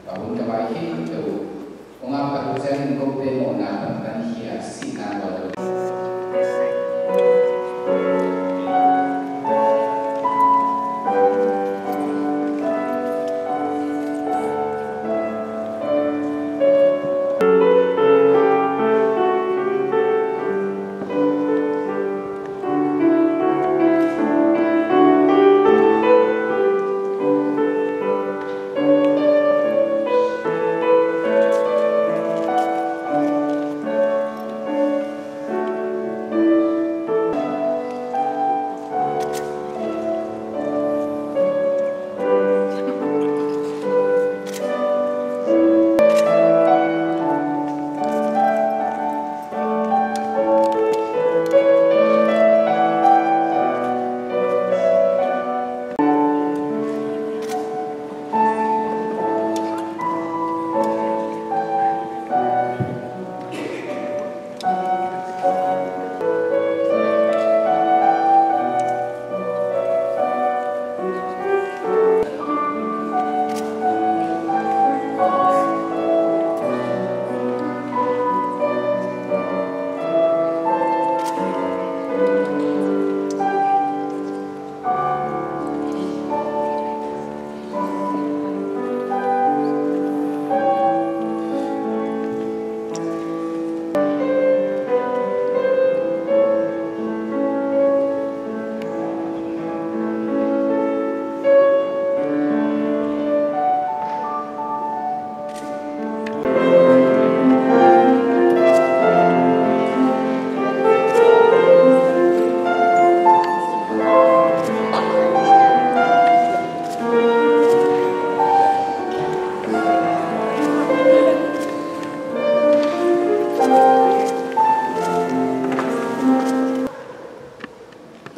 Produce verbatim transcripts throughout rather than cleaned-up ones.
A hun ka vai khit uh. Kong a phat uh ciangin kote mawhna pantan hi a, sihna ngol.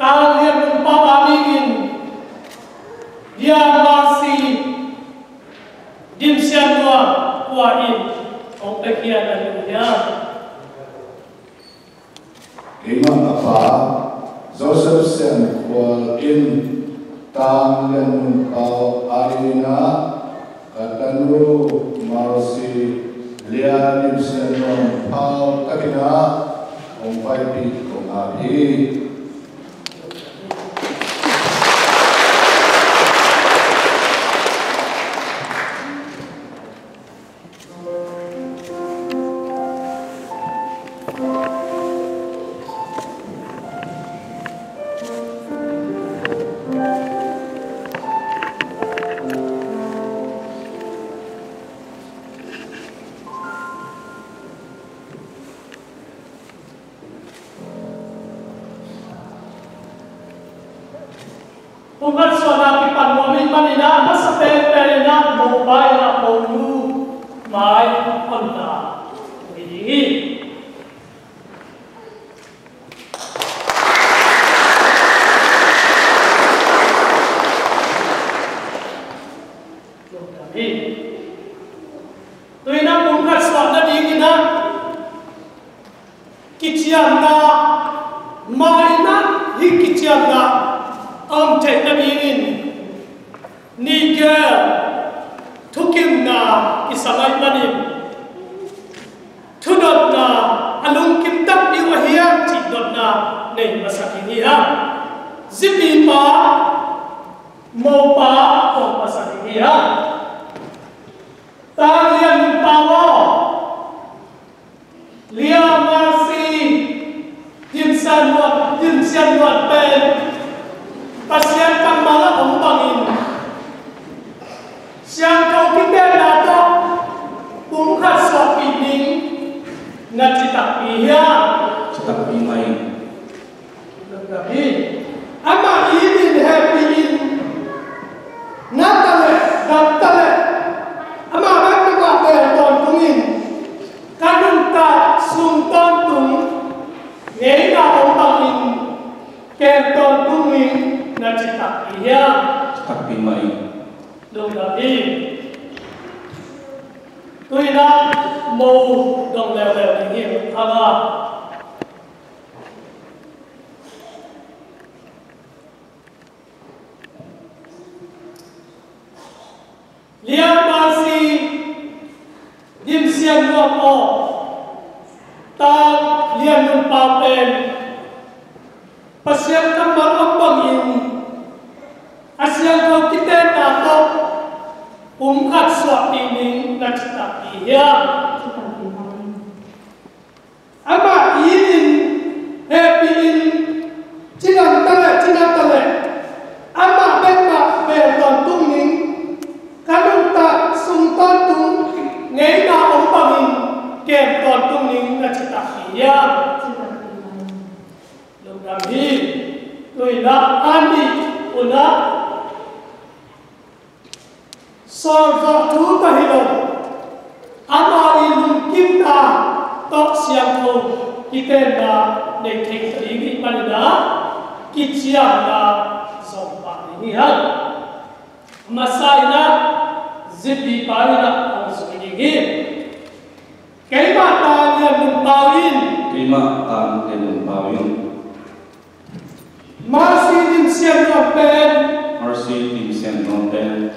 Tang Lian Nung Pau a dingin Lia Mercy Dim Sian Nuam kua in hong piakhia na hi uh hiam? Keimah a pa Joseph Sian Khual in Tang Lian Nung Pau a dingin ah ka tanu Mercy Lia Dim Sian Nuam phau takin ah hong paipih kong ap hi. Pumkhat suahna kipan nuam ahih manin ah, masa penpen in ah mopa in ah monu mai hon ta hi ding hi. Tu-in ah pumkhat suah nadingin ah kiciamna, mah in ah hih kiciamna a om theih nadingin nihgel thukimna kisam ahih manin thudotna, a lungkim takpi uh a hiam cih dotna nei masa ding hi hang. Zipipa, mopa kong masa ding hi hang. Tang Lian Nung Pau aw, Lia Mercy Dim Sian Nuam, Dim Sian Nuam pen Pasian kammal a om bangin siangtho kitenna tawh pumkhat suahpih ning na ci takpi hiam? Ci takpi mah ing. Amah it in hehpih in, na ta leh, gam ta leh, amah bek tua kem tawntung in, ka nuntak sung tawntung, ngeina om bangin kem tawntung ning na ci takpi hiam? Ci takpi mah ing. Lungdam hi. Tu-in ah mo dong leuleu ding hi, hang a. Lia Mercy Sian Nuam aw, Tang Lian Nun Pau pen Pasian kammal om bangin a siangtho kitenna tawh pumkhat suahpih ning na citak hi hiam? Amah it in, hehpih in, cidam ta leh, cina ta leh, amah bek mah beel tawntung ning, ka nuntak sung tawntung ngeina om bangin kem tawntung ning na citak hi hiam? Lungdam hi. Tuinah a nih unah sawlzawh thu tawh hi lo, amau i lungkimna tawh siangtho kitenna nei thei ta ding hi maninah kiciamna zong pah ding hi hang. Masa inah zipi pa inah hong zui ding hi. Keimah Tang Lian Nun Pau in. Keimah Tang Lian Nun Pau in. Mercy Dim Sian Nuam pen. Mercy Dim Sian Nuam pen.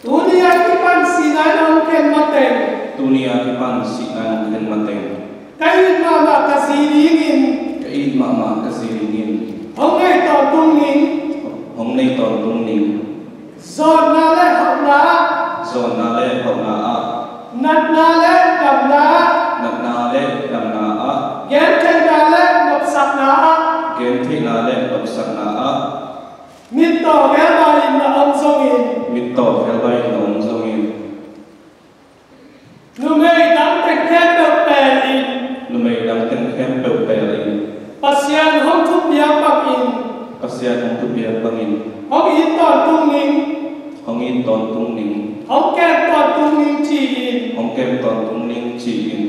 Tuni a kipan sihna in hong khen mateng. Tuni a kipan sihna in hong khen mateng. Ka it mahmah ka zi dingin. Ka it mahmah ka zi dingin. Hong nei tawntung ning. Hong nei tawntung ning. Zawnna le hauhna ah. Zawnna le hauhna ah. Natna le damna ah. Natna le damna ah. Gentheihna le nopsakna ah. Gentheihna le nopsakna ah. Mittaw gelbai in na om zongin. Mittaw gelbai in na om zongin. Numei dang teng khempeuh pelin. Numei dang teng khempeuh pelin. Pasian hong thupiak bangin. Pasian hong thupiak bangin. Hong it tawntung ning. Hong it tawntung ning. Hong kem tawntung ning ci-in. Hong kem tawntung ning ci-in.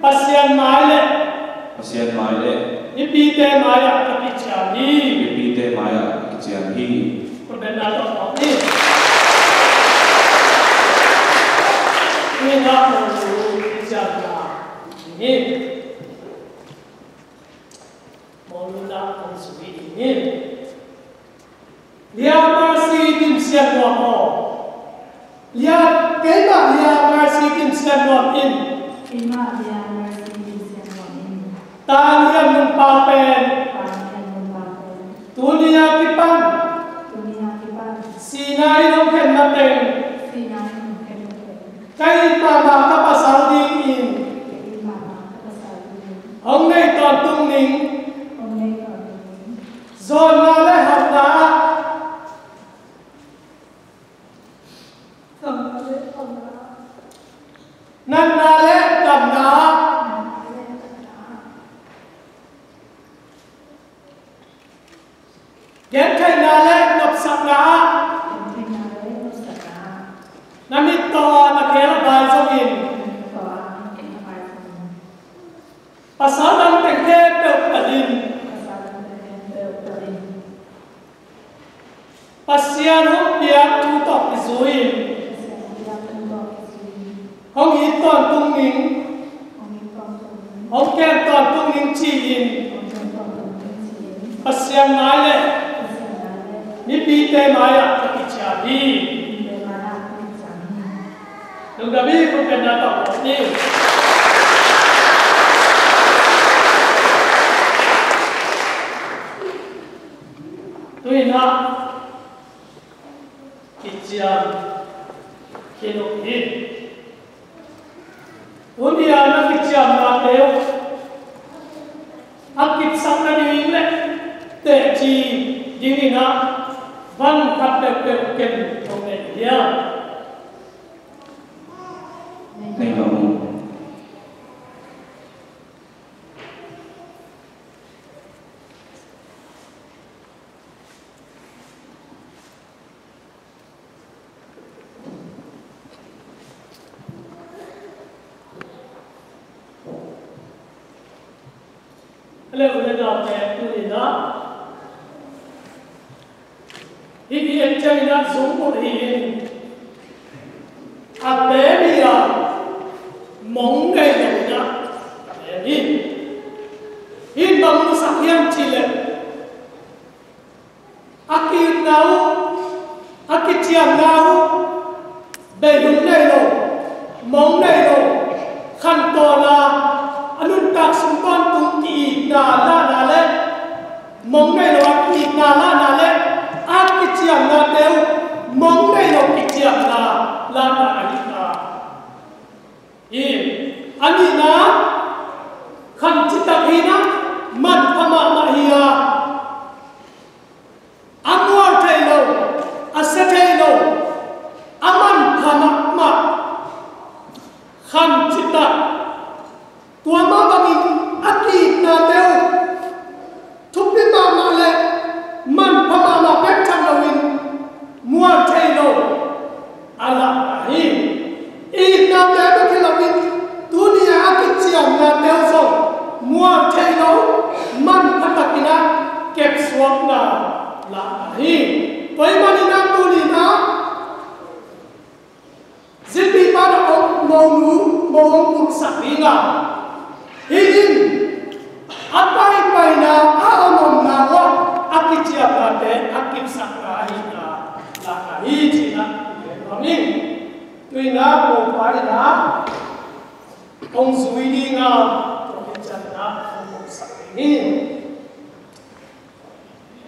Pasian mai le. Pasian mai le. Mipite mai-ah ka kiciam hi. Mipite mai-ah ka kiciam hi. Khutbetna tawh phawk ni. Ni na pawh lu kiciamna hi. Mawluna kong sui ding hi. Lia Mercy Dim Sian Nuam aw. Lia, keimah Lia Mercy Dim Sian Nuam in. Keimah Lia Mercy Dim Sian Nuam in. Tang Lian Nun Pau pen. Tang Lian Nun Pau pen. Tuni a kipan. Tuni a kipan. Sihna in hong khen mateng. Sihna in hong khen mateng. Ka it mahmah ka pasal dingin. Ka it mahmah ka pasal dingin. Hong nei tawntung ning. Hong nei tawntung ning. Zawnna le hauhna ah. Zawnna le hauhna ah. Natna le damna ah. Natna le damna ah. Gentheihna le nopsakna ah. Gentheihna le nopsakna ah. Na mittaw ah na khel a bai zongin. Na mittaw ah na khel a bai zongin. Pasal dang teng khempeuh pelin. Pasal dang teng khempeuh pelin. Pasian hong piak thu tawh kizui-in. Pasian hong piak thu tawh kizui-in. Hong it tawntung ning. Hong it tawntung ning. Hong kem tawntung ning ci-in. Hong kem tawntung ning ci-in. Pasian mai le. Pasian mai le. Mipite mai-ah ka kiciam hi. Mipite mai-ah ka kiciam hi. Lungdam hi, khutbetna tawh phawk ni. Tuinah kiciam khin uh hi. Tuni a na kiciamnate uh a kipsak nading le teci dinginah van khat peuhpeuh ken hong nei hiam? Nei lo. A le u le naute, tuni-in ah hih i et ciangin ah zong ut hi in, a te mi a mong nei lo in ah a te mi. Hih in bang musak hiam cih leh a ki-itna uh, a kiciamna uh, beihun nei lo, mong nei lo, khantawn a, a nuntak sung tawntung ki-itna lahna le mong nei lo a ki-itna lahna le a kiciamnate uh mong nei lo kiciamna lahna ahi ta hi. A nihna, khamcitak hi a, manpha mahmah hi a, a mual thei lo, a sia thei lo, a manpha mahmah khamcitak. Tua mah bangin a ki-itnate uh thupi mahmah le manpha mahmah bek tham loin mual thei lo a lahna hi. Itnate bek hi loin tuni a a kiciamnate uh zong mual thei lo, manpha takin a kepsuakna lahna hi. Tua ahih manin a tuni a Zipi pan a om monu, mo hong pulsak ding a, hih in a paipaina, a omomna uh a kiciamnate a kipsakna ahihna lahna hi, ci-in a i gen nuam ing. Tu-in a mopa in a hong zui ding a, tua khit ciangin a hong pulsak ding hi.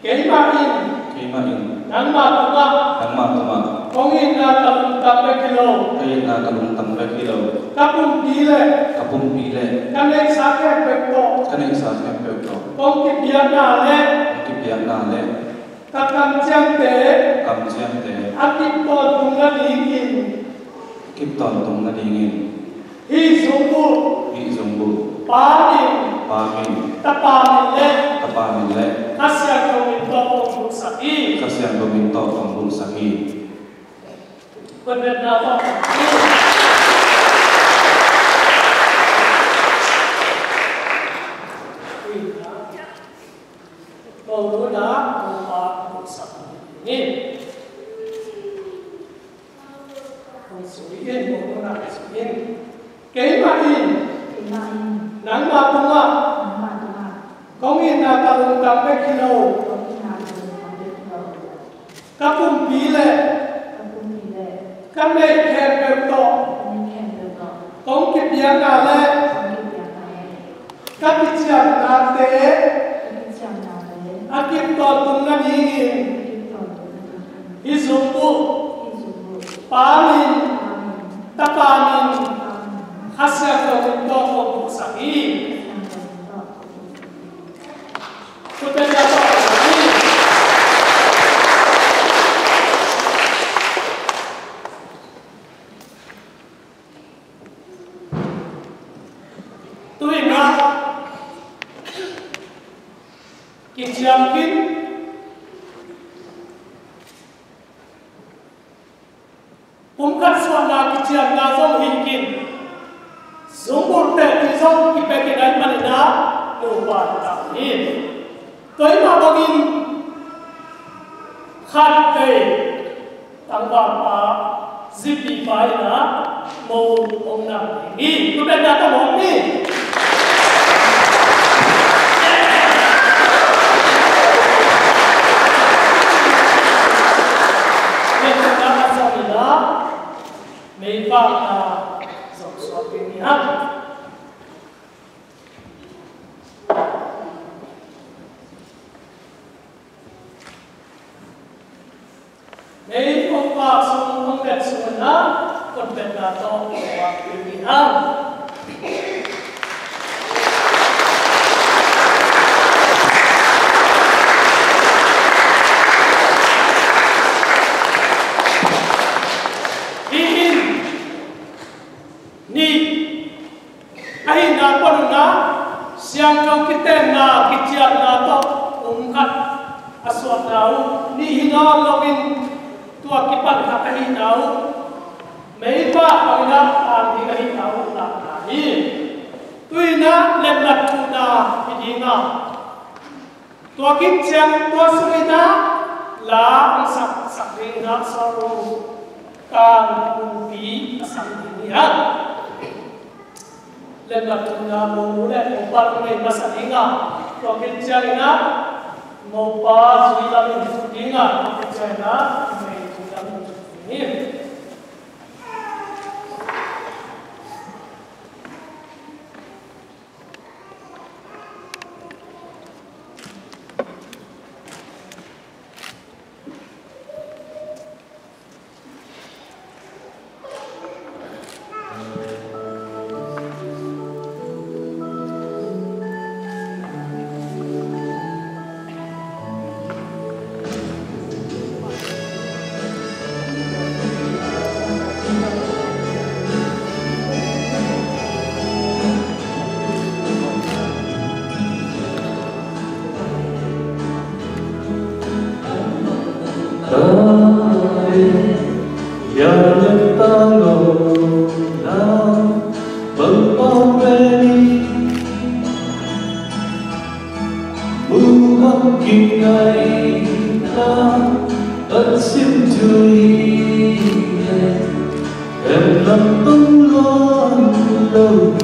Keimah in, keimah in, nangmah tungah, nangmah tungah, kong itna ka lungtang bek hi lo, ka itna ka lungtang bek hi lo, ka pumpi le, ka pumpi le, ka neihsa khempeuh tawh, ka neihsa khempeuh tawh, kong kipiakna le, kong kipiakna le, ka kamciamte, ka kamciamte, a kip tawntung nadingin, kip tawntung nadingin, hih zungbulh, hih zungbulh, Pa min, Pa min, Tapa min le, Tapa min le, Kha Siangtho min tawh kong bulhsak hi. Kha Siangtho min tawh kong bulhsak hi. Khutbetna tawh. Tua nunah Topa bulhsak ni. Hong sui in, hong nunah sui in. Keimah in, keimah in, nangmah tungah, nangmah tungah, kong itna ka lungtang bek hi lo, kong itna ka lungtang bek hi lo, ka pumpi le, ka pumpi le, ka neih khempeuh tawh, ka neih khempeuh tawh, kong kipiakna le, kong kipiakna le, ka kiciamnate, ka kiciamnate, a kip tawntung nadingin, a kip tawntung nadingin, hih zungbulh, hih zungbulh, Pa min, Pa min, Tapa min, Tapa min, Kha Siangtho min tawh kong bulhsak hi. Kha Siangtho min tawh kong bulhsak hi. Khutbetna tawh. Tu-in ah kiciam khin, pumkhat suahna kiciamna zong hi khin, zungbulhte tawh zong kipia khin ahih manin ah nupa tak hi. Tua ahih mah bangin khat vei tangvalpa, zipipa in ah mo hong nang ding hi. Khutbetna tawh mo ni. Khutbetna a zong in ah meivakna zong suak ding hi hang. Mei hong vak sung, hong let sung in ah, khutbetna tawh hong vak ding hi hang. Hih in nih ahihna pan un ah, siangtho kitenna, kiciamna tawh pumkhat a suahna uh nih hi nawn loin, tua kipan khat ahihna uh meivak bangin ah tang ding ahihna uh lahna hi. Tu-in ah letmat thuhna hi ding a, tua khit ciang tua sungin ah la hong sak, sak ding in ah sawlnu Kang Pumpi a sak ding hi hang. Letmat thuhna monu le mopa hong nei masa ding a, tua khit ciangin ah mopa zui lam in thuk ding a, tua khit ciangin ah mei zui lam in thuk ding hi. Yaletta lo na bangpau veni, muhang kingaina, an sim tui e, em lam tong luan lo,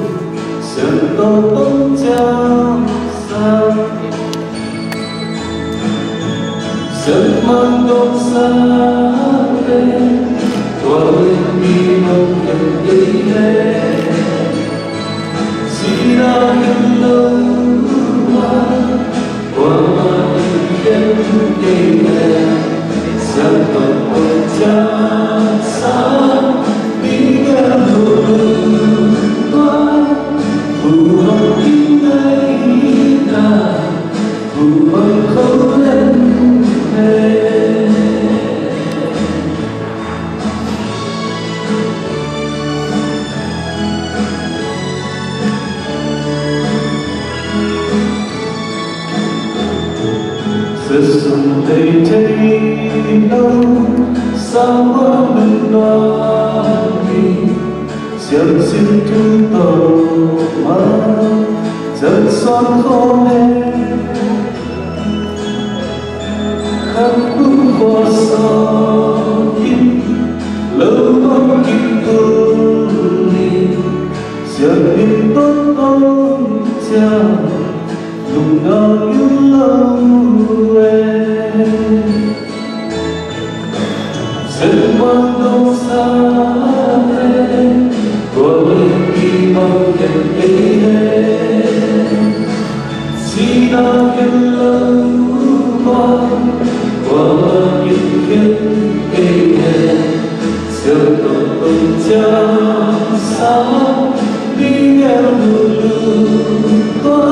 sian tong tong ciang sa. Sangmang dong sa te, tua len mi mong ken kei le. Sina ken lo ma, tua ma ken ken kei le. Sangmang dong sa, mi ken lo ma, tua ken kei le. Siamsin tu tawh ma, cian suan khawm e. Khan kum khua sawm in, lo bang kim tul in, sian in ton ton ciang, lungdam in lo e. Sen bang dong sa e, tua len mi mong ken kei le. Sina ken lo ma, tua ma ken ken kei le. Sian tong tong ciang sa, mi ken lo lo tua,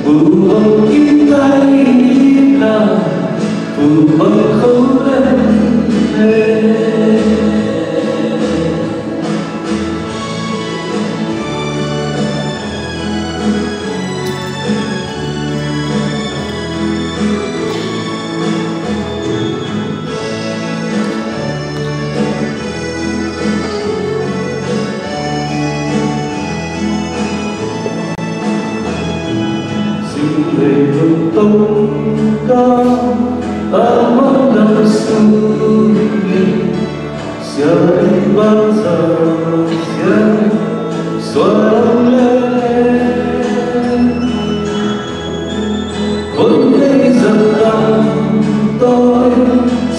bu bang kin kai na. Sing lei tong tong ka, ta mang dang sung in, sia in bang sa sia, sua long le. Khun lei zang tam tawi,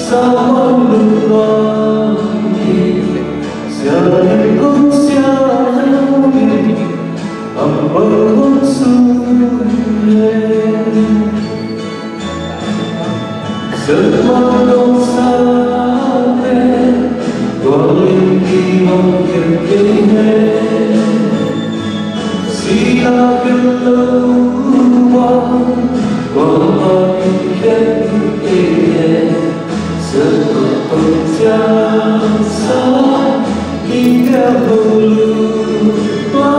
sa mang lung nuam in, sia in khun sia in, am bang khun sung le. Sangmang dong sa te, tua len mi mong ken kei le. Sina ken lo ma, tua ma ken ken kei le. Sangmang dong ciang sa, mi ken lo lu ma.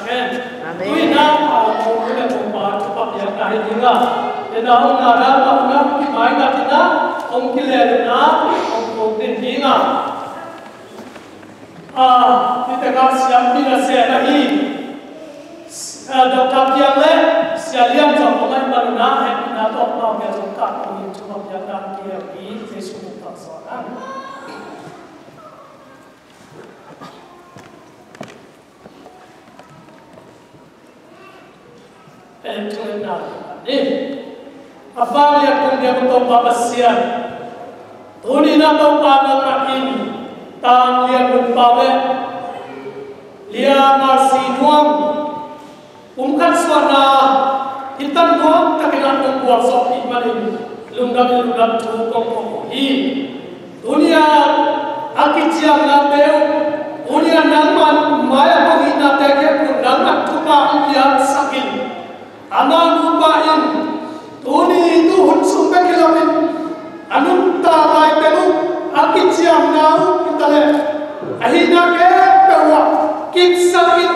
Amen. Ah, nitak a siampi nasem ahi, ah, Doctor Piang le Sia Lian zong hong ahih manin ah, hehpihna tawh Amau kiang zong kong thupha piakna kihel hi. Jesuh min tawh sawn. Pen thungetna ni. A vanglian kong diak Topa Pasian, tuni-in ah Topa nangmah in Tang Lian Lun Pau le Lia Mercy Nuam pumkhat suahna i tan nuam takin ah nong gualzawhpih manin lungdam in lungdam thu kong ko uh hi. Tuni-a a kiciamnate uh, tuni-a nangman mai-ah ko hihnate khempeuh nangman thupha hong piaksak in, amau nupa in tuni tu hun sung bek hi lo Hihna khempeuh ah kipsakin,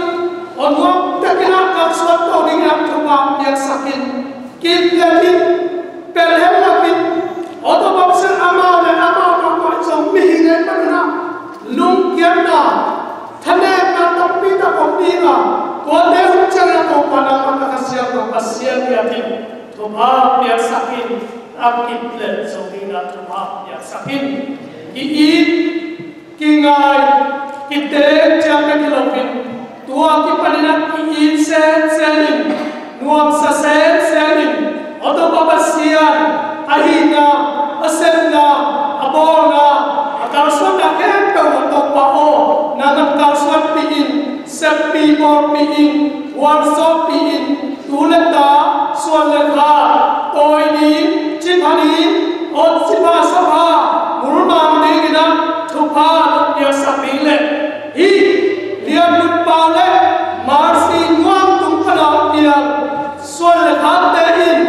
aw nuam takin ah kalsuan to dingin ah thupha piaksakin, kipletin, pelh hen loin, aw Topa Pasian, amau le amau mahmah zong mihing ahih manin ah lungkiatna, thanemna tampi tak om ding a, tuate hun ciangin ah Topa nangmah na Kha Siangtho Pasian kiangah thupha piaksakin, a kipleh zo dingin ah thupha piaksakin. Ki-it, kingai, kiteng ciang bek hi loin, tua kipanin ah ki-it semsem in, nuamsa semsem in, aw Topa Pasian, a hihna, a sepna, a bawlna, a kalsuanna khempeuh ah Topa aw, nang na kalsuanpih in, seppih bawlpih in, gualzawhpih in, tu le ta, suan le kha, tawi ding, cipha ding, aw cipha sapha, mulmang dingin ah thupha piaksak ding le, hih Lian Mun pa le Mercy Nuam tung pan a hong piang suan le khate in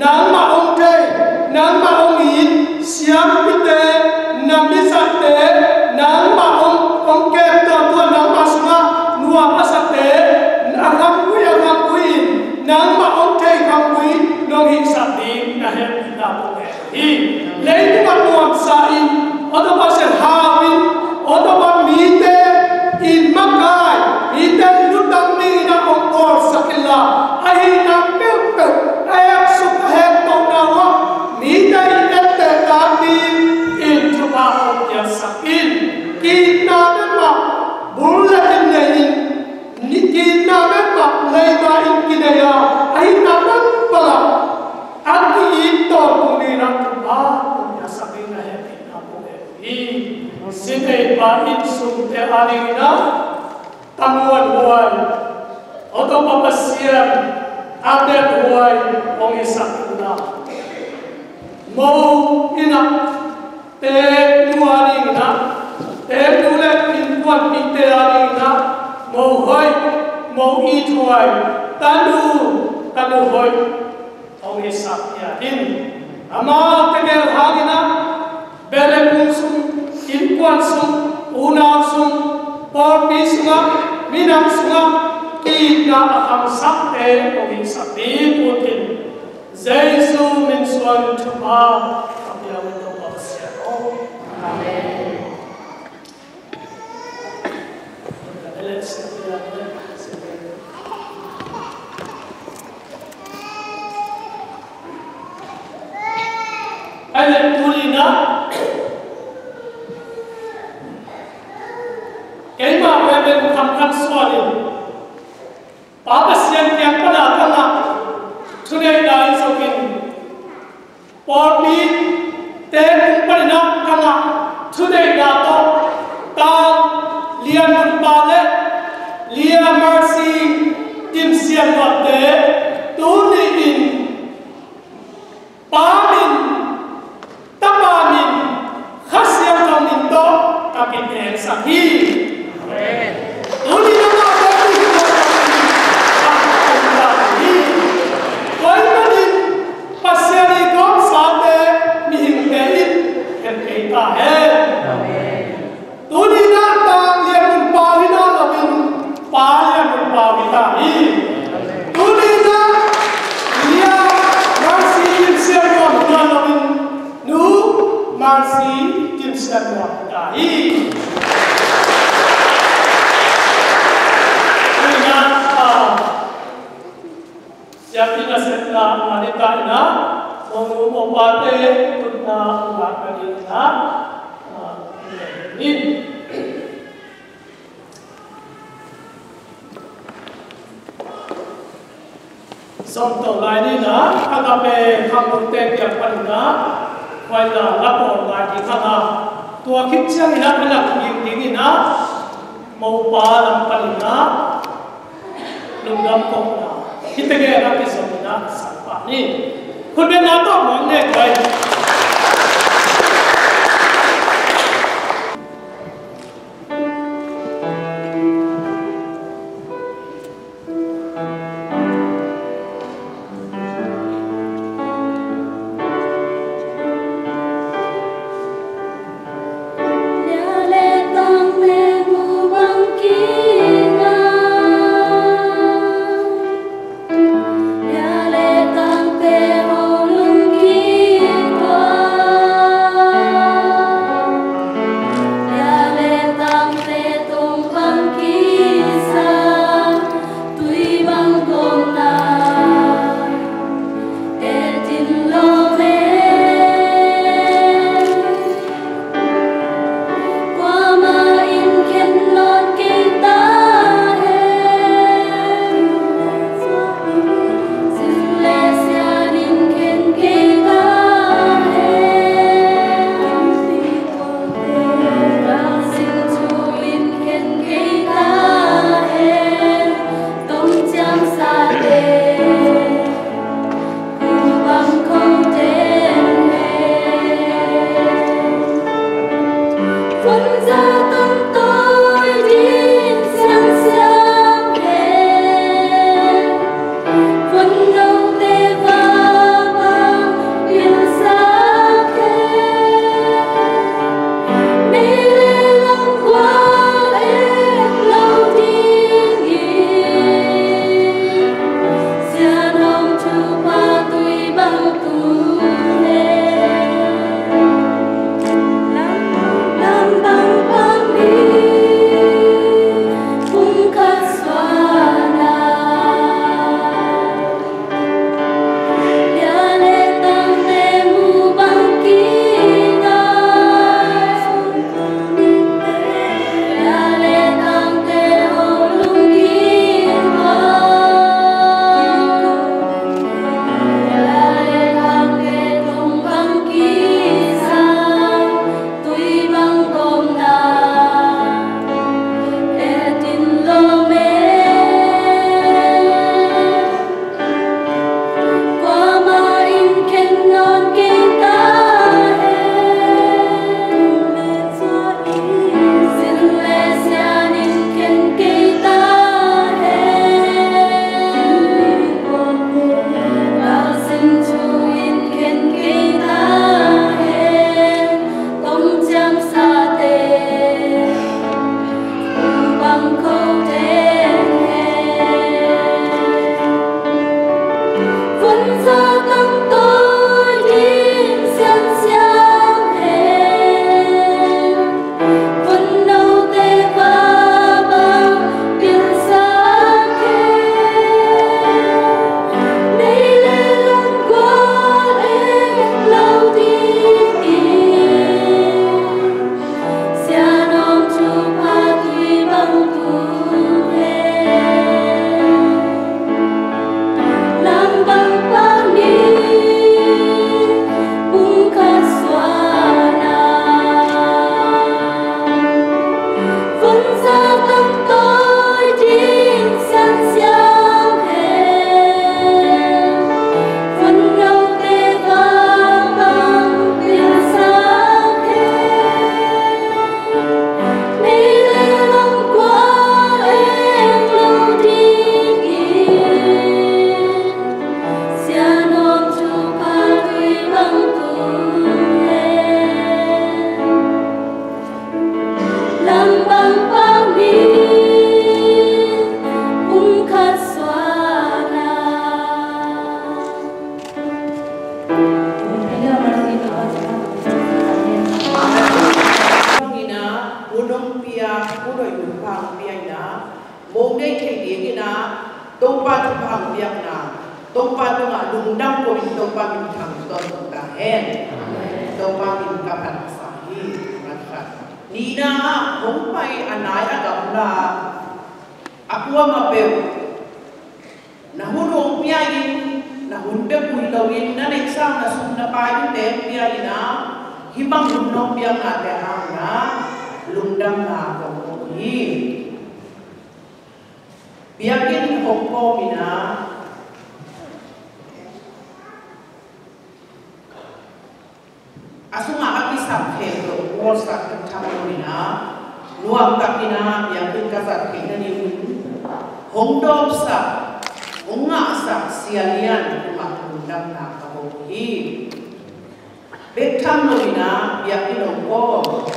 nangmah hong thei, nangmah hong it, siampite, na mizatte, nangmah hong, hong kep tawntung a, nangmah sungah nuam a sate, a khamgui, a khamgui in nangmah hong thei khamgui nong hihsak ding na hehpihna kong ngen hi. Leitung ah nuamsa in, aw Topa Pasian, hau in, aw Topa, mite in makai, mite in lutang dingin ah hong bawlsak inla, a hihna peuhpeuh a hek suk, a hek tohna uh ah mite in etteh tak dingin thupha hong piaksak in. Ki-itna bek mah bul le in nei in, ki-itna bek mah leima in kinei a, a hihna bang bang ah a ki-it tawntung dingin ah thupha hong piaksak dingin na hehpihna kong ngen hi. Sinei pa innsungte a dingin ah, a muanhuai, aw Topa Pasian, a belhuai hong hisak inla, mo in ah, teeknu a dingin ah, teeknu le innkuanpihte a dingin ah, mo hoih, mo ithuai, tanu, tanu hoih hong hisak in. Amau tegel hangin ah, beh le phung sung, innkuan sung, unau sung, pawlpi sungah, minam sungah ki-itna a khamsakte hong hisak ding ut in. Jesu min suang in thupha ka pia uh hi, Topa Pasian aw. Amen. Ai le tuni-in ah, keimah Reverend Kham Khan Suan in Pa Pasian kiang pan a ka ngah thuneihna in zongin, pawlpite tung panin ah ka ngah thuneihna tawh, Tang Lian Mun pa le Lia Mercy Tim Sian Nuamte tuni-in Pa min, Tapa min, Kha Siangtho min tawh ka kitengsak hi. Tuni-in ah ka kitengsak hi. Tua ahih manin Pasian i gawmsate mihingte in khen kei ta hen. Tuni-in ah Tang Lian Mun Pau hi nawn loin, Pa Lian Mun Pau hi ta hi. Tuni-in ah Lia Mercy Tim Sian Nuam hi nawn loin, Nu Mercy Tim Sian Nuam hi ta hi. Tuni-in ah, ah, siapi nasepna a ding ta in ah, monu mopate tutna ngah nading in ah, ah, in. Zom to lai ni in ah, Agape Khamlungte kiang panin ah, khuaina la pawl lai ding hi a, tua khit ciangin ah, a lak ding dingin ah, mopa lam panin ah, lungdam kohna, hihte gen a kizom in ah, sang pah ni. Khutbetna tawh muang nek vai. thei dingin ah Topa thupha hong piakna, Topa tungah lungdam ko-in Topa min thang tawntung ta hen. Topa min ka phat sa hi. Khat. Nihna ah hong pai a nai a gamla a kuamah peuh na hun hong pia in, na hun bek uh hi loin na neihsa na sum na pai in te hong pia in ah, hih bang hun hong piaknate hangin ah lungdamna kong ko hi. Biakinn hong kawm in ah, a sungah a kisap khempeuh bawlsak thangthang lo in ah, nuamtak in ah biakinn ka zat theih nadingin hong dawpsak, hong ngahsak Sia Lian tungah lungdamna ka ko hi. Bek tham lo in ah biakinn hong kawm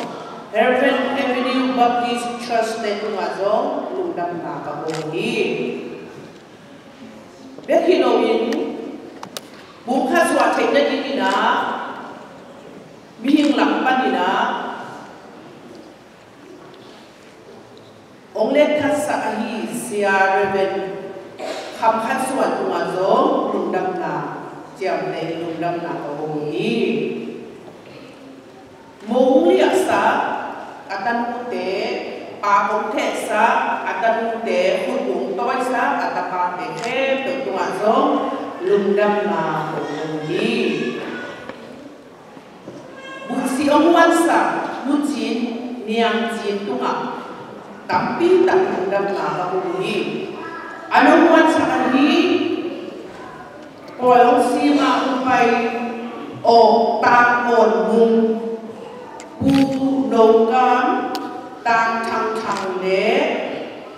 Heaven Avenue Baptist Church te tungah zong lungdamna ka ko hi. Bek hi loin, bung khat suah theih nadingin ah, mihing lam panin ah hong letkhatsak ahi Sia Reverend Kham Khan Suan tungah zong lungdamna, ciamteh lungdamna ka ko hi. Mo hong liahsak a tanute, pa hong thehsak a tanute, khut hong tawisak a tapate khempeuh tungah zong lungdamna kong ko hi. Buhsi hong huansak Nu Cin, Niang Cin tungah tampi tak lungdamna ka ko hi. An hong huansak ahi, pawi hong sim a hong pai awk Tangkawn Mung, Pu No Kam, Tang Thang Thang le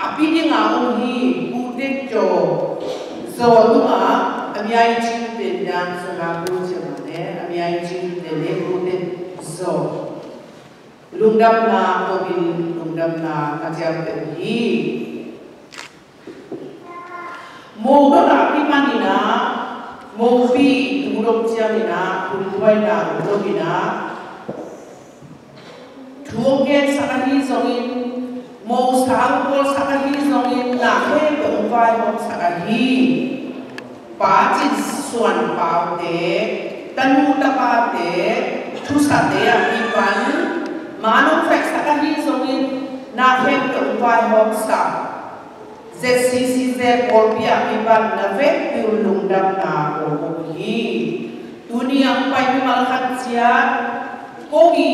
a pi ding a hong hi Pu Tet Caw Zaw tungah a myaicingte, Niang Sanga Pu Cin le a myaicingte le Pu Tet Zaw lungdamna ko-in lungdamna ka ciamteh hi. Mo dot a kipanin ah, Mopi tu dong ciangin ah, pulpuaina um lo in ah, thu hong gensak ahi zongin, Mo sang bawlsak ahi zongin, na khempeuh hong vaihawmsak ahi Pa Cin Suan Pau te, tanu tapate, thusate a kipan, man hong vaihsak ahi zongin, na khempeuh hong vaihawmsak Z C C Z pawlpi a kipan na vekpi un lungdamna kong ko hi. Tuni a hong pai mimal khat ciat, ko i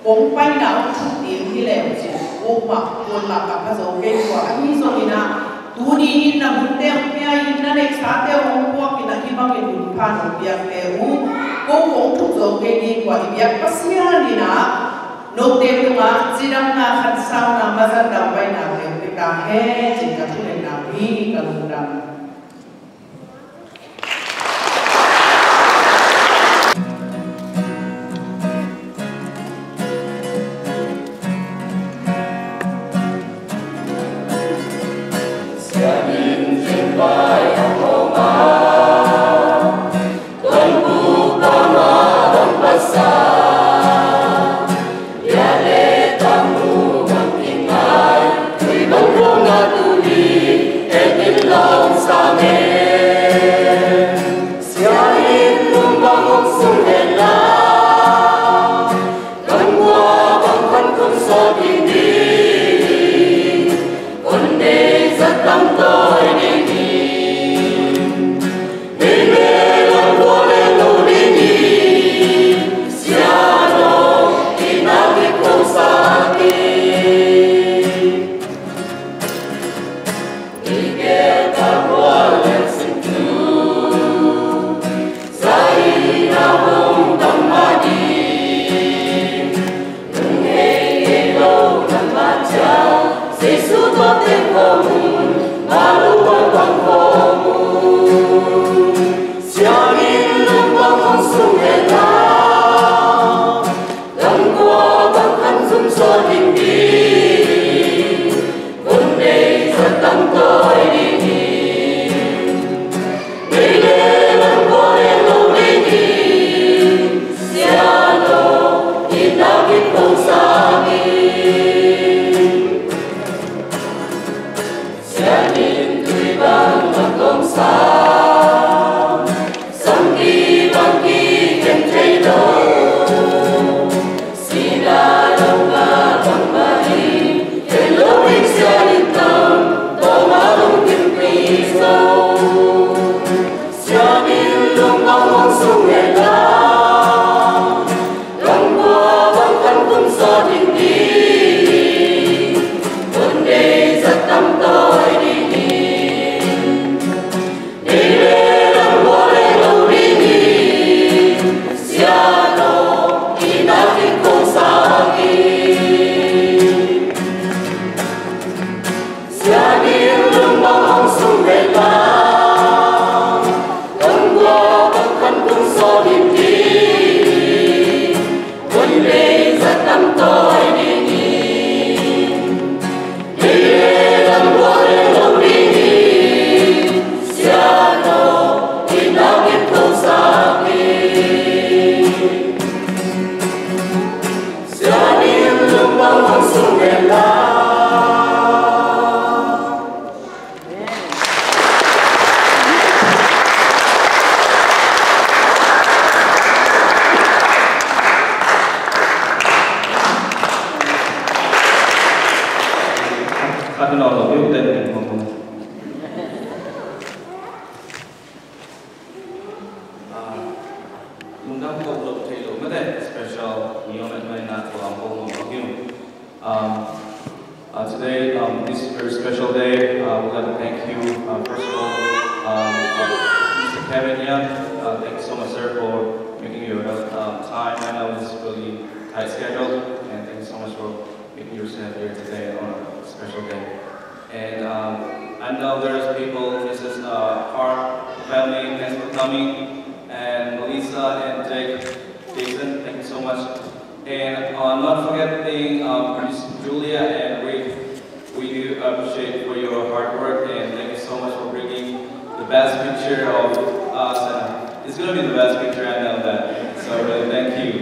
kong paina hong thuk ding hi leh uh ci, ko mah, ko mah ka pha zo kei kua, ahi zongin ah, tuni in na hunte hong pia in, na neihsate hong puak in ah, hih bangin hun pha hong piakte uh, ko kong thuk zo kei ding kua, i biak Pasian in ah, note tungah cidamna, khansauna, mazatna, painate hong pia ta hen, ci-in ka thungetna uh hi. Ka lungdam. Ano lo yung ten yung mga. Ah, lungdam ko lo thei lo mate special ni om et mai na ko ang ko mo yung. Um, uh, today, um, this is a very special day. Uh, we'd like to thank you, uh, first of all, um, uh, Mister Kevin Young. Uh, thank you so much, sir, for making your, uh, time. I know it's really tight schedule, and thank you so much for making yourself here today on a special day. And, um, I know there's people, Missus Uh, Park family, thanks for coming, and Melissa and Jake, Jason, thank you so much. And, uh, not forgetting, um, Miss Julia and Rick, we do appreciate for your hard work, and thank you so much for bringing the best picture of us. And it's gonna be the best picture, I know that. So really, thank you.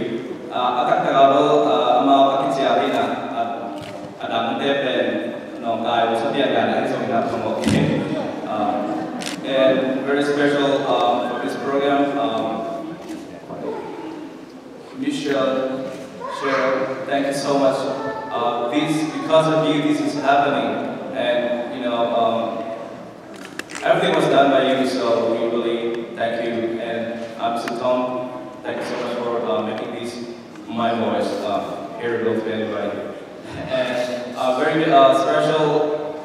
Uh, a taktak a bel, uh, amau a kici a hi na, uh, a dangte pen nawngkai a sa pian dan a zong na promote. Um, and very special, um, for this program, um, Michelle, Cheryl, thank you so much. Uh, this, because of you, this is happening. And, you know, um, everything was done by you, so we really thank you. And I'm Sutong. Thank you so much for, uh, making this my voice, uh, hearable to everybody. And a very, uh, special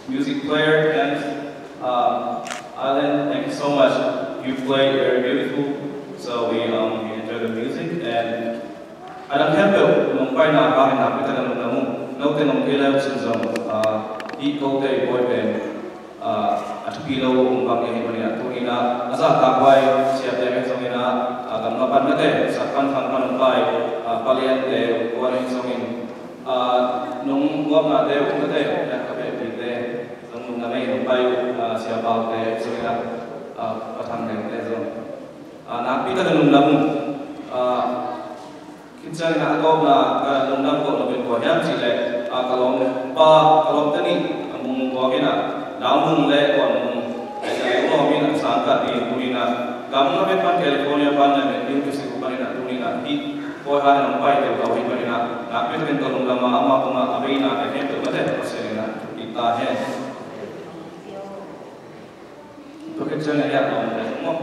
music player and, uh, Alan, thank you so much. You play very beautiful, so we, um, we enjoy the music. And a dang khempeuh nong paina hangin nakpi takin lungdam ung. Note nong kei lai uh cin zong, ah, i kote i pawi pen, ah, a thupi lo ung bang i hi manin ah tuni in ah a zahtak huai siate hi zongin ah, ah, gamla pan mate, sak pan khang pan hong pai, ah, paliante, kuan hi zongin, ah, nong guapnate uh mate, ah, ka pehpite zong lungdam ei, nong pai uh, ah, siapaute hi zongin ah, ah, pathang lengte zong, ah, nakpi takin lungdam ung. Ah, Khit ciangin ah a tawpna ka lungdam kohna pen kua hiam cih leh, a, ka lawmpa, ka lawmte nih a mung kua in ah, Dau Mung le Kuan Mung, a lawm in ah sangkah ding tuni in ah, gam na pen pan California pan le Mexico pan in ah tuni in ah hih kua han in ah hong pai teu kau hi pan in ah, nakpi takin ka lungdam a, amau tungah a veina ka khempeuh mate Pasian in ah thupit ta hen. Tua khit ciang a hiah lawm le maw,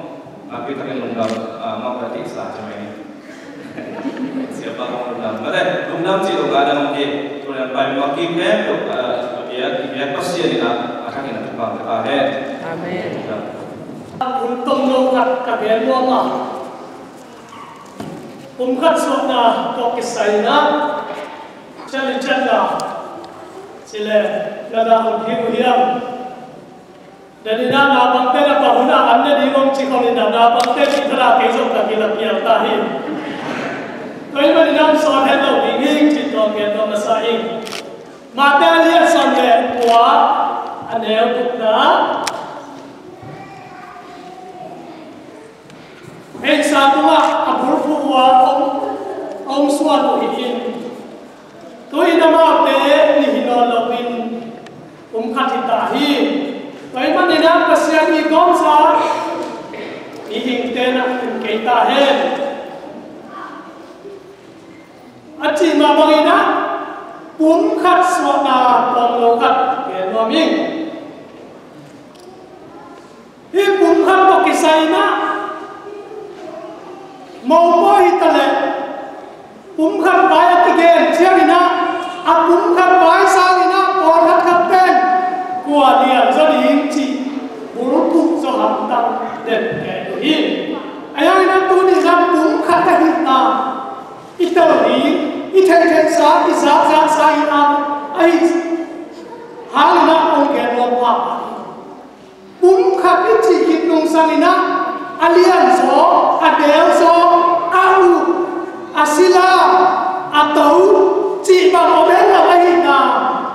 nakpi takin lungdam, ah, mah ka tihsa ciang mai ni. Siapa kong lungdam. Mate, lungdam cih lo ka dang ki, tuan pai mah ki pen, tua, ah, biak, biak Pasian in ah, a thak in ah thupha ka ta hen. Amen. Kum tong lo khat ka gen nuam a. Kum khat suahna tawh kisai in ah, chali chan na. Cile, na na hun hiu hiam. Deni na na bangte na pahuna an ne ding om ci khong in na na bangte ci thala kei zong ka kila pial ta hi. Tua hi manin a hong sawn het lo ding hi ci tawh gen tawh masa ing. Mate a lian sawm le kua a neu gukna. Ei sa tungah a bulphuh uh a hong, hong suan uh hi in. Tu-in amaute nih hi nawn loin kum khat hi ta hi. Tua ahih manin ah Pasian i gawmsa mihingte na hi kei ta hen. A cih mah bangin ah pumkhat suahna tawm lo khat gen nuam ing. Hih pumkhat tawh kisai in ah mopawi hi ta leh pumkhat vai a kigen ciangin ah a pumkhat vai sangin ah pawlkhat khat pen kua lian zaw ding cih bulphuh zaw hamtang den kei uh hi. Ahi hangin ah tuni in ah pumkhat ahihna i tel ding, i theihtheihsa, i zakzaksa hi hang, ahi hangin ah hong gen nuam pah. Pumkhat i cih khit nungsangin ah a lianzaw, a deuzaw, a uk, a sila, a to cih bang om hen lo ahihna,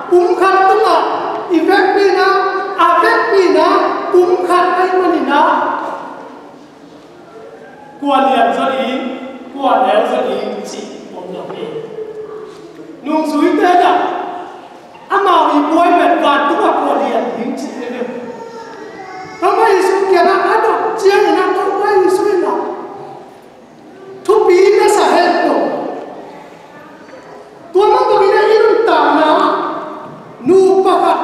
pumkhat tungah i vekpi in ah, a vekpi in ah pumkhat ahih manin ah kua lian zaw ding, kua neu zaw ding cih om lo hi. Nungzuite in ah amau i buai pen vantung ah kua lian ding cih hi ve. Topa Jesu kiangah a dot ciangin ah Topa Jesu in ah thupi na sa het lo. Tua mah bangin ah i nuntakna ah nu pakhat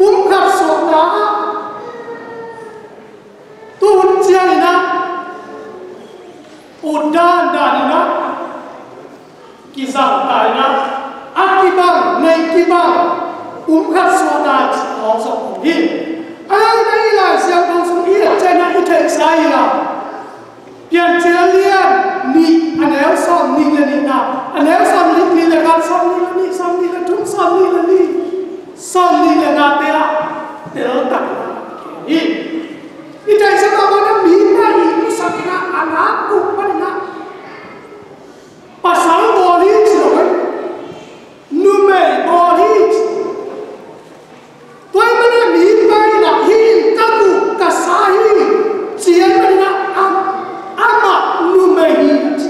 Pumkhat suahna ah tu hun ciangin ah ut dandan in ah kizang ta in ah a kibang nei kibang pumkhat suahna ci khawng zong om hi. A hi na i Lai Siangtho sung i et ciangin ah i theihsa hi a, Piancil a lian nih a neu sawm nih le nihna, a neu sawm nih le khat, sawm nih le nih, sawm nih le thum, sawm nih le nih, sawm nih le ngate ah teltak hi. I theihsa mah bangin ah mi na i musakna a na kuk panin ah pasal bawl hi ci lo hi. Numei bawl hi ci. Tua ahih manin ah mi pa in ah hih in ka guk ka sa hi ci ahih manin ah am-, amah numei hi ci.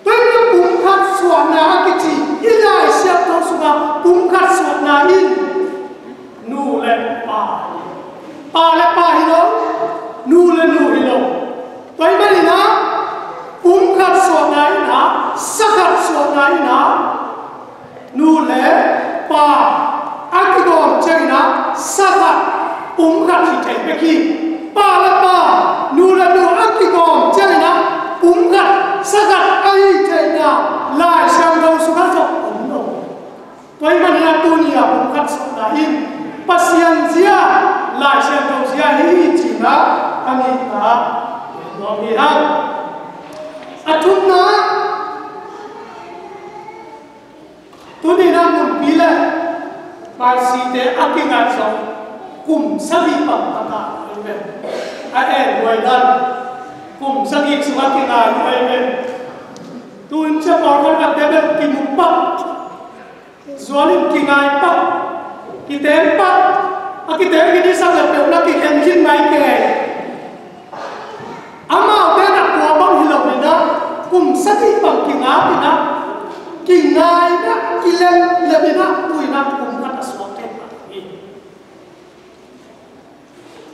Tua ahih manin ah pumkhat suahna a kici i Lai Siangtho sungah pumkhat suahna in nu le pa, pa le pa hi lo, nu le nu hi lo. Tua ahih manin ah pumkhat suahna in ah, sakhat suahna in ah nu le pa a kigawm ciangin ah sakhat pumkhat hi thei bek hi. Pa le pa, nu le nu a kigawm ciangin ah pumkhat sakhat a hi theihna Lai Siangtho sungah zong om lo. Tua ahih manin ah tuni a pumkhat suahna in Pasian zia, Lai Siangtho zia hi ci-in ah a nihna nuam hi hang. A thumna, tuni in ah nunpi le paisite a kingai zong kum sagih bang a ta hi ve. A en huai dan kum sagih sung a kingai huai ve. Tu-in cia pawlkhat a tebel kimu pah. Zualin kingai pah, kiteng pah, a kiteng hi dih sak le peuh na kikhen khin mai kei. Amaute na kua bang hi lo in ah kum sagih bang kingak in ah, kingai in ah, kilem lem in ah, tu in ah kum khat a suak kei pah hi.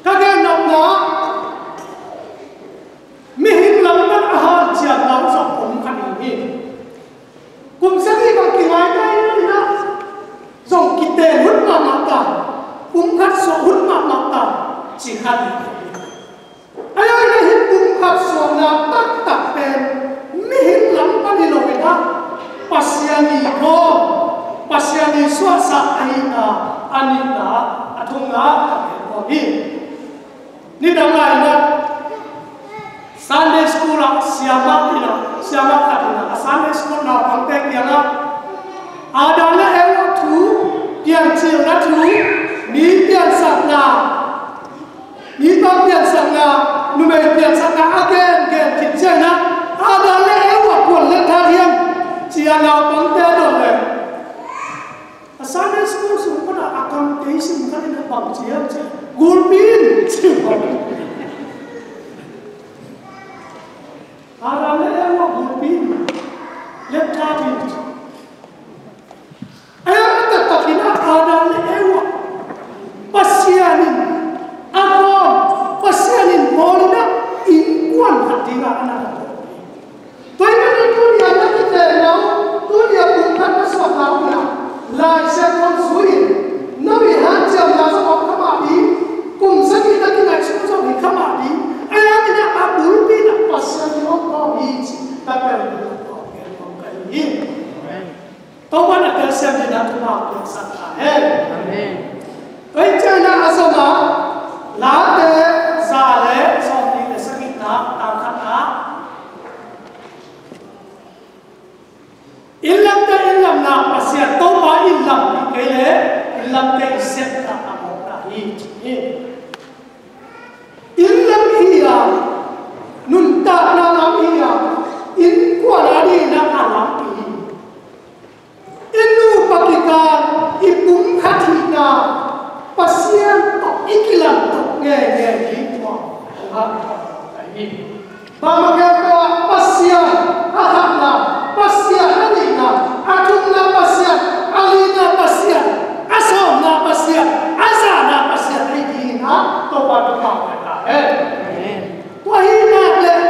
Ka gennopna ah mihing lamdang a hanciamna uh zong om kha ding hi. Kum sagih bang kingaingai in ah zong kiteng hun mahmah ta, kum khat suah hun mahmah ta ci kha ding hi. Ahi zongin ah hih kum khat suahna taktak pen mihing lam pan hi lo in ah Pasian i gawm, Pasian i suahsak ahihna a nihna, a thumna a gen nuam hi. Nidang lai in ah Sunday school ah siamah in ah, siamah khat in ah a Sunday school naupangte kiangah Adam le Eva thu, piancilna thu, mi piansakna, mipa piansakna, numei piansakna a gengen khit ciangin ah Adam le Eva kuan let thak hiam ci-a naupangte a dot leh, a Sunday school sung pan a kam tei sim khat in a bang ci hiam cih leh gulpi in ci bang. Adam le Eva gulpi in let thak hi ci. Ahi zongin a taktakin ah Adam le Eva Pasian in a gawm, Pasian in bawl in ah innkuan khat dingin ah a na tua ahih manin tuni a na kiteenna uh, tuni a kum khat na suahna uh in ah Lai Siangtho zui in, no i hanciamna zong om kha mah ding, kum sagih na kingaihsun zong hi kha mah ding. Ahi zongin ah a bulpi in ah Pasian in hong gawm hi cih ka tel ding a tawm gen nuam ka hi hi. Topa in a telsiam dingin ah thupha hong piaksak ta hen. Amen. Tua ahih ciangin ah a zom ah Late za le sawmnih le sagihna, tang khatna, inn lamte inn lamna Pasian, Topa inn lam hi kei leh inn lamte i sepna a mawkna hi ci hi. Inn lam hi a, nuntakna lam hi a, innkuan a dingin ah a lam hi. I nupa kikal i pumkhat hihna Pasian tawh i kilamto ngeingei ding tua hong hanthawn ahi hi. Bang hang hiam cih leh Pasian a khatna, Pasian a nihna, a thumna Pasian, a lina Pasian, a sawmna Pasian, a zana Pasian ahi dingin ah Topa thupha pia ta hen. Tua ahih nak leh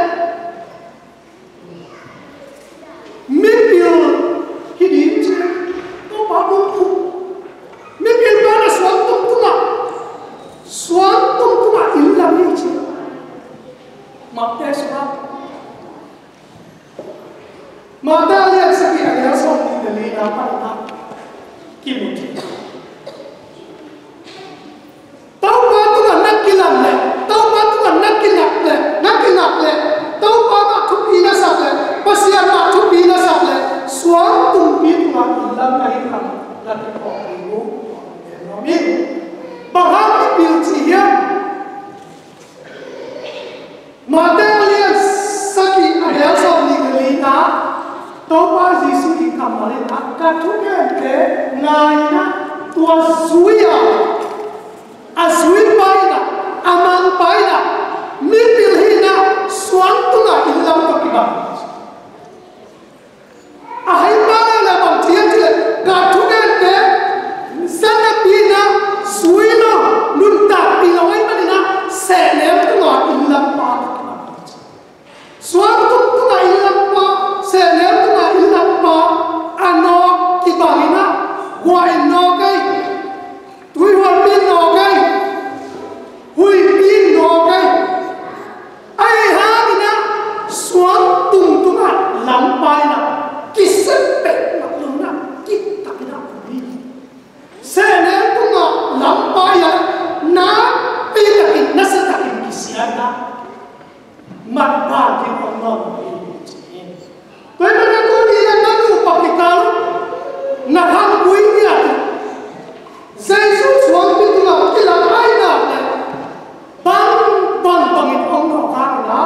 mipil hi ding ci, Topa bulphuh. Mipil Kimu thei. Topa tungah na kilam leh, Topa tungah na kinak leh, na kinak leh, Topa mah thupi na sak leh, Pasian mah thupi na sak leh, suang tumpi tungah inn lam na hi kha, na kiphawk ding uh. Bang hang mipil ci hiam? Mate a lian sagih a neu sawmnih le li-na, Topa Jesuh in kammal in a, ka thugente ngai in a, tua zui a, a zui pa in a, a mang pa in a, mipil hi in a, suang tungah inn lam tawh kibang. A hei pa le le bang ci hiam cih leh, ka thugente, zanapi in a, zui lo, nuntakpih lo ahih manin a, sehnel tungah inn lam pa. Suang tung tungah inn lam pa, sehnel tungah inn lam pa, a nawk kibang in a, guah in nawk ei. Tuihualpi in nawk ei, huipi in nawk ei. Ahih hangin a, suang tung tungah lampa in a, kisem peuhmah lo in a, kiptak in a om hi. Sehnel tungah lampa in a, nakpi takin, nasia takin kisia in a, mat ban ding om nawn lo hi, ci hi. Tua ahih manin a tuni-in a na nupa kikal na khanggui ngiat uh, Jesuh suangpi tungah kilam ahih nak leh bang bang bangin om nawn hangin a,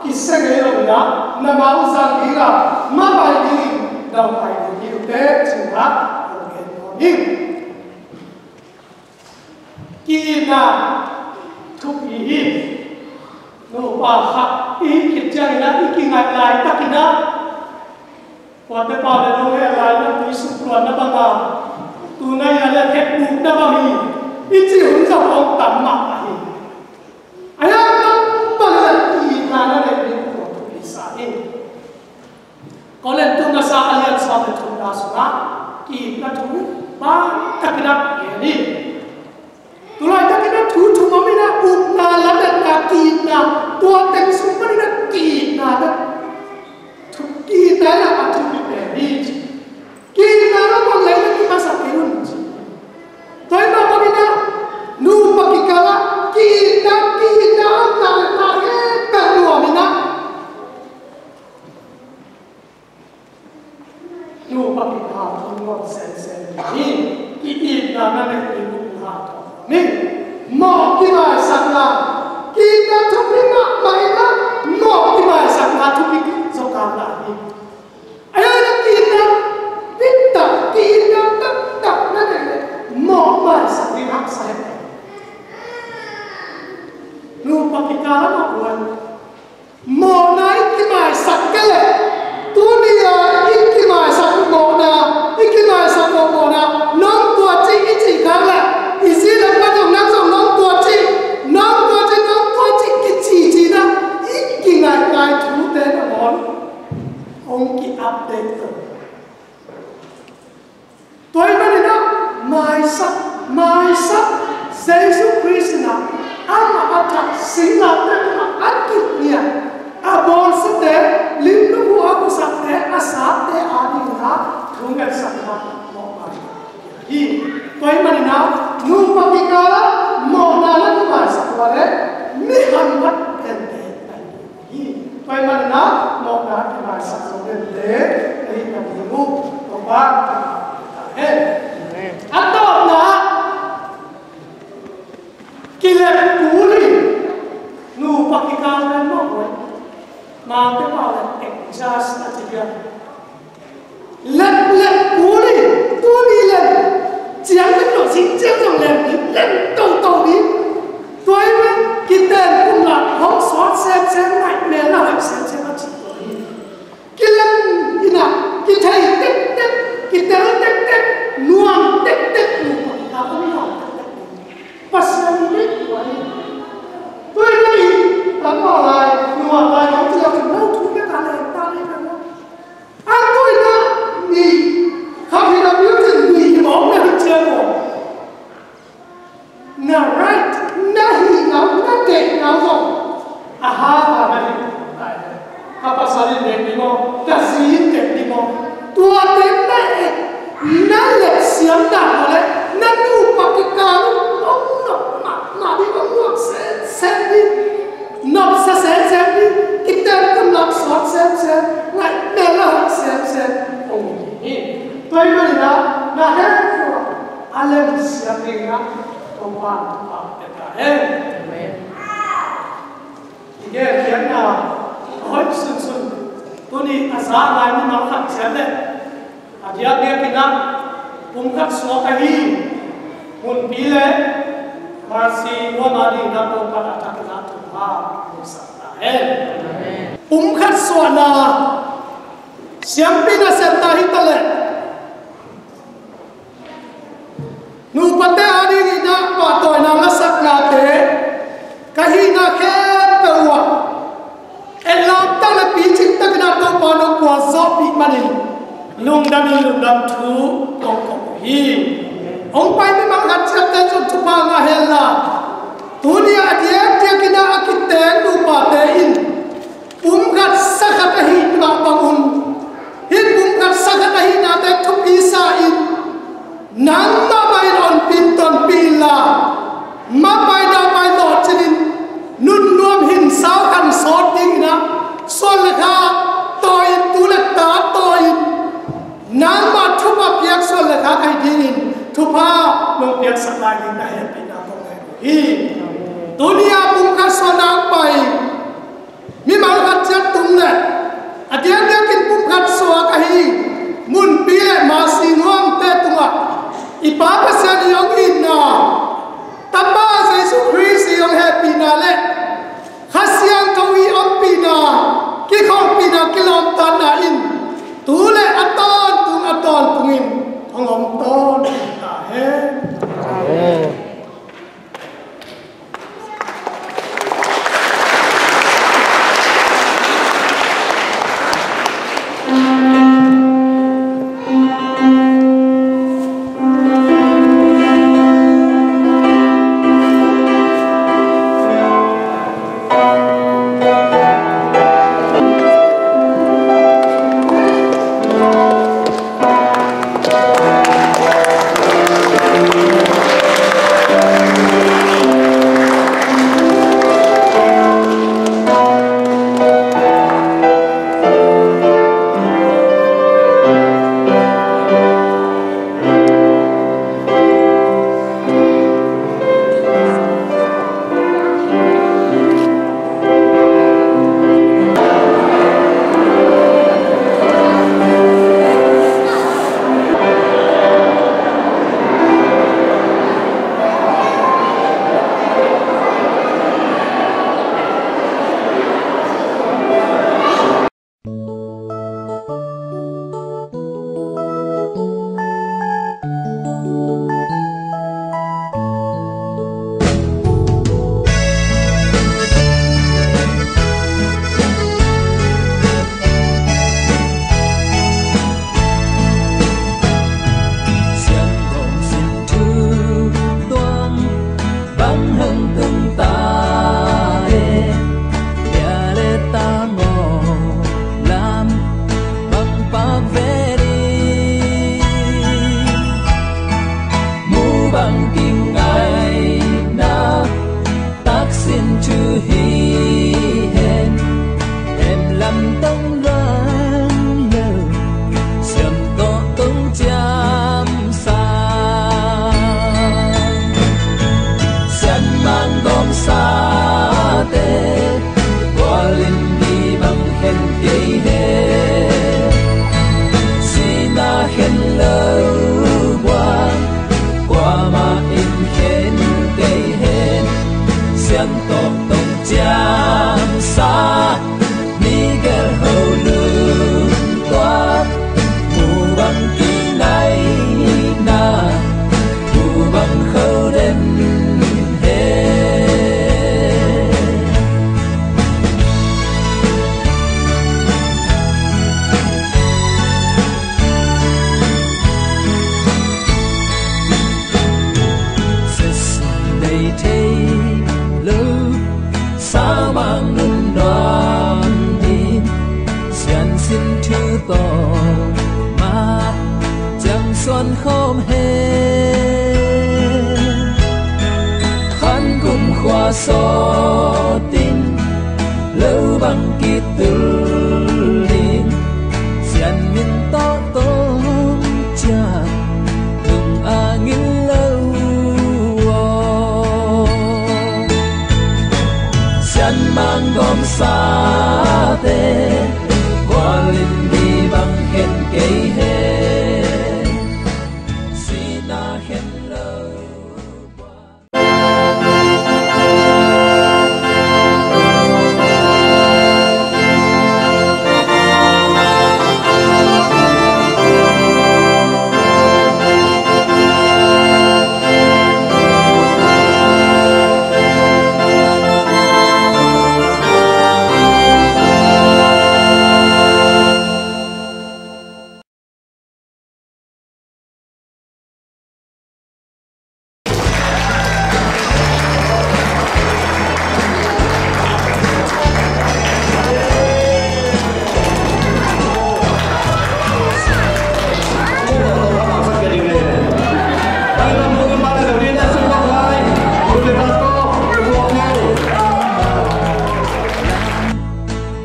kisia ngei lo in a, na mau zang ding a, mapha dingin daupai ding hi uh teh, ci-in a hong gen nuam ing. Ki-itna thupi hi. Nupa khat i hih khit ciangin a, i kingaih laitakin a, kuate pau le nong heh lai-in a, tui sukluanna bang a, tunai a le khetbukna bang hi, i cih hun zong hong tam mahmah hi. Ahi zongin bang bang in a ki-itna na neih ding uh thupi sa hi. Korin thu masa a lian sawm le thumna sungah ki-itna thu bang takin a gen hi. Tulaitak in a thu thum om in a, upna, lametna, ki-itna, tua teng sung panin a ki-itna, thu, ki-itna in a a thupi pen hi. Ki-itna lo bang leh na kimasak kei un ci. Tua ahih manin a nupa kikal ah ki-itna, ki-itna a omna le ta he pen nuam in a, nupa kikal ah nuam semsem hi. Ki-itna na neih ding uh hanthawn hi. Mawh kimaisakna, ki-itna thupi mahmah in a, mawh kimaisakna thupi zaw kha lai hi. Ahi zongin a ki-itna biktak, ki-itna taktak na neih leh mawh maisak ding haksa hi. Nupa kikal ah mawh, mawhna i kimaisak kei leh, tuni a i kimaisak mawhna, i kimaisak mawh, mawhna, nong tua cih i cih kha leh, i zi le pa zong, nang zong nong tua cih, nong tua cih, nong tua cih kici ci-in a, i kingaih ngai thute nangawn hong ki-update to. Tua ahih manin a maisak, maisak, Jesu Khrist in a amah a thak singlamteh tungah a kip ngiat, a bawlsiate, limluk uh a husakte, a sakte adingin a thungetsakna mawhmai hi. Tua ahih manin a nupa kikal ah mawhna na kimaisak uh leh mi hanggam pente na hi ding hi. Tua ahih manin a mawhna kimaisak zo dente na hih nading uh Topa in a hong pia ta hen. A tawpna ah, kilem kul hi. Nupa kikal pen mawh uh hi. Amaute pau leh adjust a ci hi a. Lem, lem kul hi. Tuni lem ciang lem lo, zing ciang zong lem ding, lem toto ding. Tua ahih manin kiten kum lak hong suak semsem, ngaihmelna hoih semsem a ci tua hi. Kilem in a, kithei tektek, kite Tua ahih manin ah na het uh a, a lem siam dingin ah Topa in thupha pia ta hen. Amen. I genkhiatna a hoih sunsun tuni a za ngai mimal khat ciat le a diakdiakin ah pumkhat suak ahi Munpi le Mercy nuam a dingin ah Topa in a thakin ah thupha hong sak ta hen. Pumkhat suahna siampi nasepna hi ta leh nupate a dingin ah pahtawina lasaknate ka hihna khempeuh uh ah et lamtak le picing takin ah Topa in hong puak zawhpih manin lungdamin lungdam thu kong ko uh hi. Hong pai mimal khat ciatte zong thupha ngah hen la, tuni a diakdiakin ah a kiteng nupate in pumkhat sakhat ahih mah bangun hih pumkhat sakhat ahihnate thupi sa-in nangmah mah in honpin tonpih inla, mappai dahpai lawhcin in nunnuam hin saukhan sawt dingin ah suan le kha tawi-in, tu le ta tawi-in nangmah thupha piak suan le kha ka hi dingin thupha nong piaksak lai dingin na hehpihna kong ngen uh hi. Tuni a pumkhat suahna hong pai mimal khat ciat tung le a diakdiakin pumkhat suak ahi Munpi le Mercy nuamte tungah i Pa Pasian i hong itna, Tapa Jesu Khrist i hong hehpihna le Kha Siangtho i ompihna, kikholhpihna, kilawmtatna in tu le a tawntung a tawntungin hong om tawntung ta hen. Amen. Siangtho sin thu tuang bang hang tung ta e, bia le ta ngawh lam bang pak ve ding. Mu bang kingaina taksin thu hi hen, en lam tong luang lo, siam tawh tong ciam sa. Sian mang gawm sate, kualin mi bang khen kei he. Sina khen lo buang, kuamah in khen kei he. Sian tawh tong ciam sa, mi gel ho lungtuak, mu bang kinaina, mu bang kho den he. Ses nei thei lo, sa mang nun nuam in, sian sin thu tawh mah ciang suan khawm he. Khan kum khua sawt in, lo bang kitul in, sian min tawh tong ciang Sate, gualin mi bang khen kei he. Sina khen lo.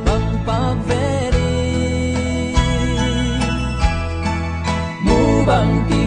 Bang pak ve ni, mu bang ki